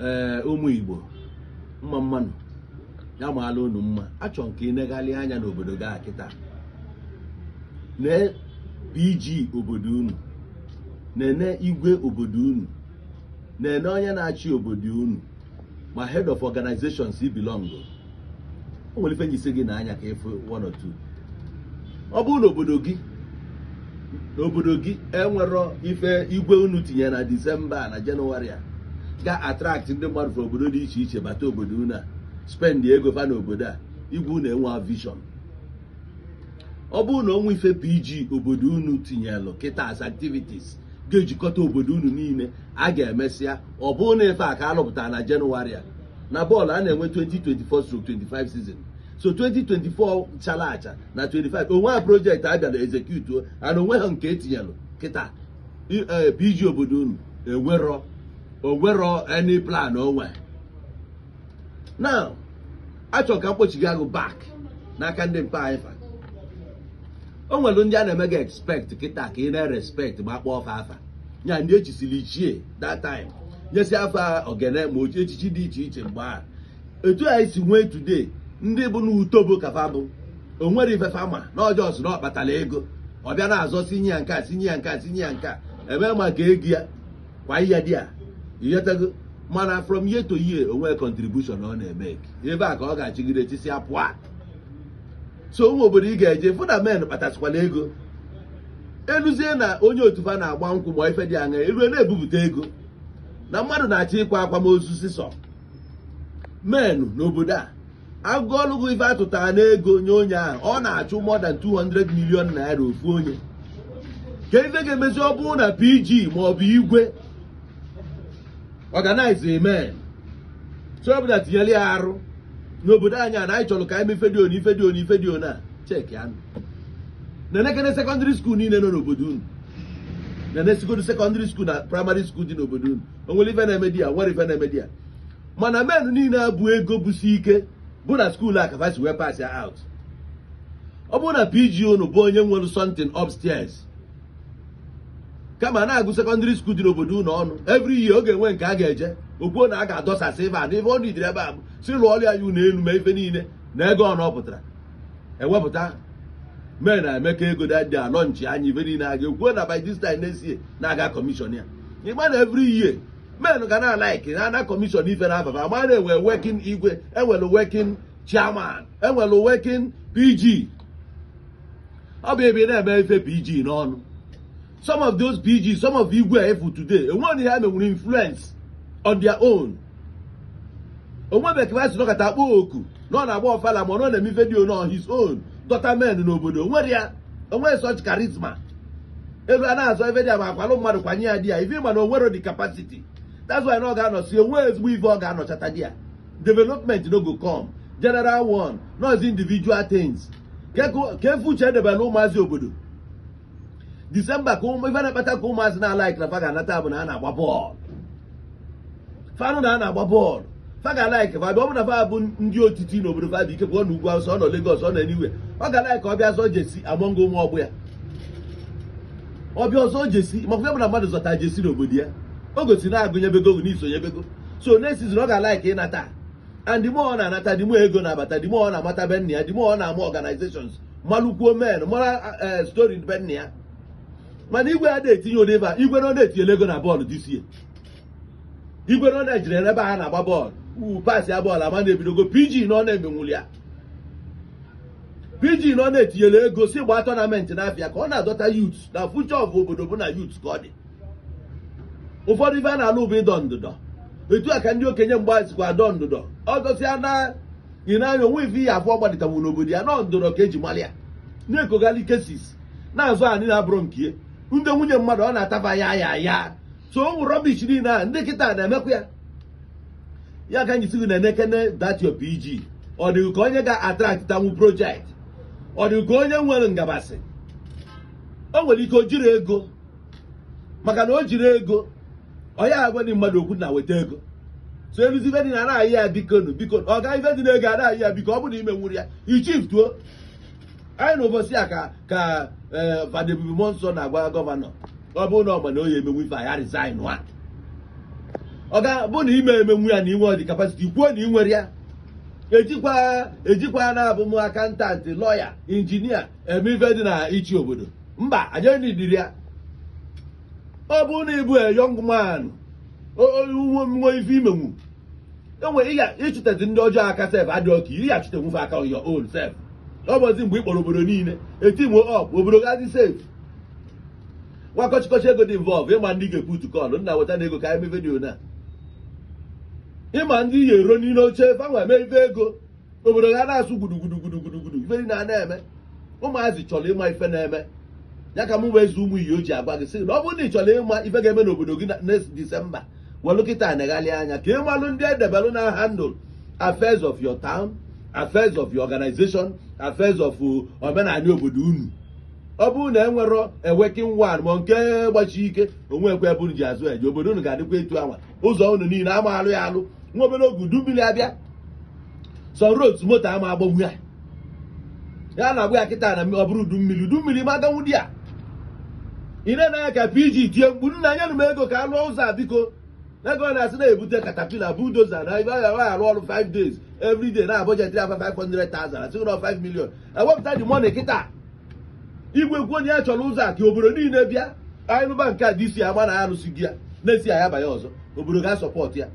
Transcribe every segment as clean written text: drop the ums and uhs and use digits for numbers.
Ee, ụmụ Igbo, mma mma nụ. Ya maala unu mma. Achọrọ m ka ị neghalị anya n'obodo gị a kịta na PG obodo unu, na-ene igwe obodo unu, na-ene onye na-achị obodo unu, ma head of organizations i belong. O nwere ife njisi gị n'anya ka ịfụ one or two. Ọ bụrụ na obodo gị, n'obodo gị enwero ife igwe unu tinye na Disemba na Jenụwarị a ga attract ndị mmadụ from obodo dị iche iche bata obodo unu a spend ego fa n'obodo a, igwe unu enwe vision. Ọ bụrụ na onwe ife PG obodo unu tinyelụ kịta as activities ga-ejikọta obodo unu niile a ga-emesịa, ọ bụrụ na ife a ka alụpụtara na Jenụwarị a na bọọlụ a na-enwe 2024/25 season, so 2024 chala acha na 25, onwe ha project a bịara execute and onwe ha nke etinyelụ kịta. PG obodo unu enwerọ, onwerọ any plan onwe. Now, achọrọ ka mkpochiga agụ back n'aka ndị mpa anyị fa. O nwere ndị a na-eme gị expect kịta ka ị na-respect ma akpọ ọfa afa ya, ndị echisiri ichie that time, nyesi afa ogene ma otu echichi dị iche iche mgbe a. Etu anyị si nwee today ndị bụ n'utobo kafa bụ o nwere ife fama na ọjọọ si na ọ kpatara ego, ọ bịa na-azọ, sinye ya nke a, sinye ya nke a, sinye ya nke a, eme maka ego ya kwa ihe dị a ighọtago. Mana from year to year, onwe contribution ọ na-eme ebe a ka ọ ga-achịgide chisi apụa. So ụmụ obodo ị ga-eje fụ na men kpatasịkwala ego, eluzie na onye otufa na-agba nkwụ ma ife dị anya erue na-ebupụta ego na mmadụ na-achọ ịkwa akwamozu sisọ men n'obodo a agụọlụgụ ife atụtara n'ego nye onye ahụ, ọ na-achụ more than 200 million naira ofu onye. Ka ife ga-emezi, ọ bụrụ na PG ma ọ bụ igwe organize men so ọ bụla tinyere ya arụ n'obodo anyị a na anyị chọrọ ka anyị mee ife dị onu, ife dị onu, ife dị onu a, check anụ na-enekene secondary school niile nọ n'obodo unu, na-enesigodo secondary school na primary school dị n'obodo unu, o nwere ife na-eme di ya, nwere ife na-eme di ya. Mana men niile abụ ego bụsi ike bụ na school a kafa si wee pass ya out. Ọ bụrụ na PG unu bụ onye nwere something upstairs, kama na-agụ secondary school dị n'obodo unu ọnụ every year, ọ ga-enwe nke a ga-eje okwuo na a ga-adọsasị ebe a na ife ọ nidiri ebe a bụ si rụọ ọrụ ya ya unu elu, ma ife niile na ego ọ na ọ pụtara ewepụta mee na emeka ego dị alọ nchi anya ife niile a ga-ekwuo na by this time next year na-aga commission ya. Ịgba na every year men ga na like na ana commission ife na ababa ama na-enwe working igwe, enwere working chairman, enwere working PG. Ọ bụ ebe ị na-eme ife PG n'ọnụ. Some of those PG, some of igwe efu today, enweghị ihe ha menwere influence on their own. Onwebe ka si nọkọta akpọ oku na ọ na-agba ọfala ma ọ na-eme ife dị on his own dọta men n'obodo onwere ya, onwere such charisma elu a na-azọ ife dị ya ma akwalụ mmadụ kwanye ya di ya ife, ma na onwero the capacity. That's why na ọ ga-anọsi onwe ezigbo ife ọ ga-anọchata di ya. Development no go come, general one, not individual things. Ka efe uche edebere ụmụazị obodo Disemba ka ife na-akpata ka ụmụazị na-alike na fa ga-anata bụ na a na-agba bọọlụ. Fanụ na a na-agba bọọlụ, fa ga-alike fa bịa. Ọ bụ na fa bụ ndị otiti n'obodo fa bụ ike pụọ n'ugwu Awụsa, ọ nọ Lagos, ọ nọ anywhere, ọ ga-alike ka ọ bịa zọọ jersey among ụmụ ọgbụ ya. Ọ bịa ọzọ jersey, maka bụ na mmadụ zọta jersey n'obodo ya, o gosi na-agụnyebego n'isonyebego. So next season ọ ga-alike ịnata, and the more ọ na-anata, the more ego na-abata, the more ọ na-amata be nna ya, the more ọ na-ama organizations, malụkwuo men, mara story be nna ya. Mana igwe a na-etinye ụdị ebe a, igwe na ọ na-etinyere ego na bọọlụ this year, igwe na ọ na-ejire ebe a na-agba bọọlụ uu pass ya bọọlụ ama na-ebidogo. PG na ọ na-emenwuli ya, PG na ọ na-etinyere ego si gbaa tournament n'afịa ka ọ na-adọta youth na future of obodo bụ na youth ka ọ dị. Ụfọdụ ife a na-alụ bụ ịdọ ndụdọ. Etu a ka ndị okenye mgbe sikwa adọ ndụdọ ọdọsịa na ị na-anya onwe ife ihe afọ gbalitanwu n'obodo ya nọ ndụdọ ka eji mali ya na-ekogali cases, na-azụ anyị na-abụrụ nke ndị nwunye mmadụ ọ na-ataba ya ya ya. So ụmụ rubbish niile a ndị kịta na-emekwa ya, ya ka anyị si gị na-enekene that your PG, ọ dị ka onye ga-attract tanwu project, ọ dị ka onye nwere ngabasị. O nwere ike o jiri ego, maka na o jiri ego ọ ya agwa ndị mmadụ okwu na weta ego. So eluzi ife dị na anaghị ya biko nụ, biko ọ ga ife dị na ego anaghị ya biko. Ọ bụ na ime nwuru ya ichiftuo anyị na ụbọchị a ka ee Fada Ebube Mmụọ Nsọ na-agwa governor, ọ bụrụ na ọ ma na oyi emenwu ife a, ya resign. Nwa ọ Ọ ga bụ na ime emenwu ya na inwe dị capacity, kwuo na ị nwere ya. Ejikwa na-abụ m accountant, lawyer, engineer eme ife dị na ichi obodo. Mba, anyị nidiri ya. Ọ bụrụ na ị bụ a young man nwe ife imenwu, enwe ịya ịchụtezi ndị ọjọọ aka sef adịghị ka ị achụte nwufe aka on your own sef. Ọ bụzi mgbe ị kpọrọ obodo niile etimụ up, obodo ga-adị safe. Nwa kọchịkọchị ego dị involve, ịma ndị ga-ekwutu kọlụ nna weta na ego ka anyị mee video na ịma ndị ya ero n'ile oche fanwa eme ife ego. Obodo ga na-asụ gudu gudu gudu gudu gudu, ife niile a na-eme. Ụmụazị chọrọ ịma ife na-eme ya ka m wee zu ụmụ iyi o ji agwa gị sị na ọ bụrụ na ị chọrọ ịma ife ga-eme n'obodo gị na next December, welụ kịta neghalị anya ka ịmalụ ndị edebelụ na handle affairs of your town, affairs of your organization, affairs of omenala obodo unu. Ọ bụrụ na enwero a working one ma nke gbachi ike onwekwe ebe unu ji azụ eje, obodo unu ga-adịkwa etu anwa. Ụzọ unu niile ama alụ ya alụ. Nwa obere oge udu mmiri abịa, some roads moto ama agbagbu ya, ya na-agba ya kịta na ọ bụrụ udu mmiri, udu mmiri ma aganwu di ya. Ị na-anya ka PG tie mkpu, "Nna, nyenụ m ego ka a lụọ ụzọ a, biko." Ego na-asị na-ebute caterpillar, bulldozer na ibe ya arụ ọrụ 5 days every day na budget ya 500,000, asị na 5 million ewepụta the money kịta. Igwe kwuo na ya chọrọ ụzọ a ka obodo niile bịa anyị nụba nke a disi ama na ya alụsị gị ya na-esi ya banye ọzọ, obodo ga-asupport ya.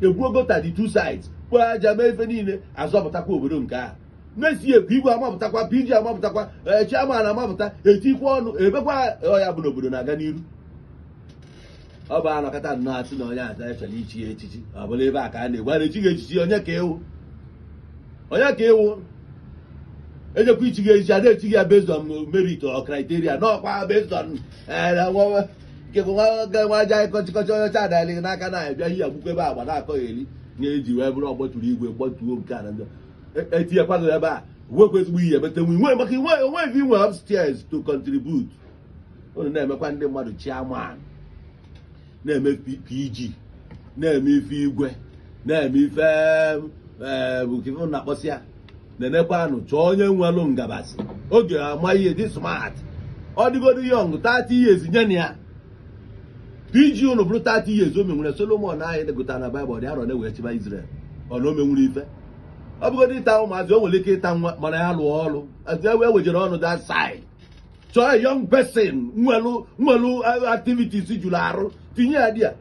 Egwuo gota the two sides, kpoo aja, mee ife niile, azọpụtakwa obodo nke ahụ. Na-esi ekwu igwe amapụtakwa, PG amapụtakwa, ee, chairman amapụta, etikwa ọnụ ebekwa ya bụ na obodo na-aga n'iru. Ọ bụ anọkọta nnọọ asị na onye aza chọrọ ichi ya echichi, ọ bụla ebe a ka a na-egwu a na-echi gị echichi. Onye ka ewu, onye ka ewu ejekwa ichi gị echichi, a na-echi gị ya based on merit or criteria n'ọkwa based on nke bụ nwa aja kọchịkọchị onye ọcha adalị gị n'aka na-abịa ihe agbukwa ebe agba na-akọ ya eri na-eji wee bụrụ ọgbọtụrụ igwe gbọtuo nke a na ndị etinyekwa gị ebe a nwekwa ezigbo ihe emete nwe maka inwe onwe ife inwe upstairs to contribute. Unu na-emekwa ndị mmadụ chairman, na-eme PG, na-eme ife igwe, na-eme ife nke ife na-akpọsị ya. Nenekwanụ, chọọ onye nwelụ ngabasị oge ama ihe dị smart. Ọ dịgodo young, 30 years, nye na ya PG. Unu bụrụ 30 years o menwere Solomon anyị gụtara na Baịbụl dị arọ na-ewee chịba Israel. Ọ na o menwere ife ọ bụgodị ịta ụmụazị, o nwere ike ịta nwa mana ya lụọ ọrụ e wejere ọnụ that side. Chọọ a young person nwelu activities juru arụ, tinye ya di ya.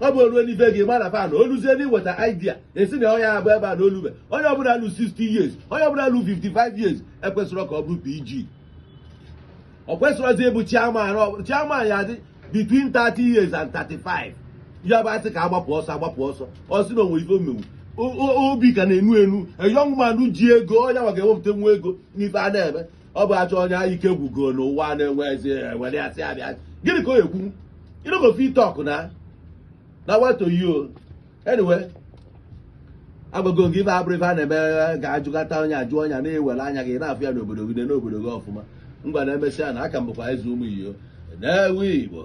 Ọ bụ olu n'ife gị ma na fan oluzie n'iweta idea esi na onye abụ ebe a na olube. Onye ọbụla lụ 60 years, onye ọbụla lụ 55 years ekwesịrọ ka ọ bụrụ PG. Ọ kwesịrọzi ịbụ chairman. Chairman ya dị between 30 years and 35. Ya bụ asị ka agbapụ ọsọ, agbapụ ọsọ, ọ sị na onwere ife omenwu obi ka na-enu enu. A young man ji ego, onye nwa ga-ewepụta nwa ego n'ife a na-eme. Ọ bụ achọ onye ike gwugo n'ụwa na-enwe ezi ewere ya sị abịa. Gịnị ka ọ ekwu? You no go fit talk na what to you. Anyway, agbago gị ife abụrụ ife a na-eme ga-ajụkata onye ajụ onye na-ewere anya gị na-afụ ya n'obodo gị, n'obodo gị ọfụma. Ngwa, na-emesịa na aka m bụkwa eze ụmụ iyo na-ewe Igbo.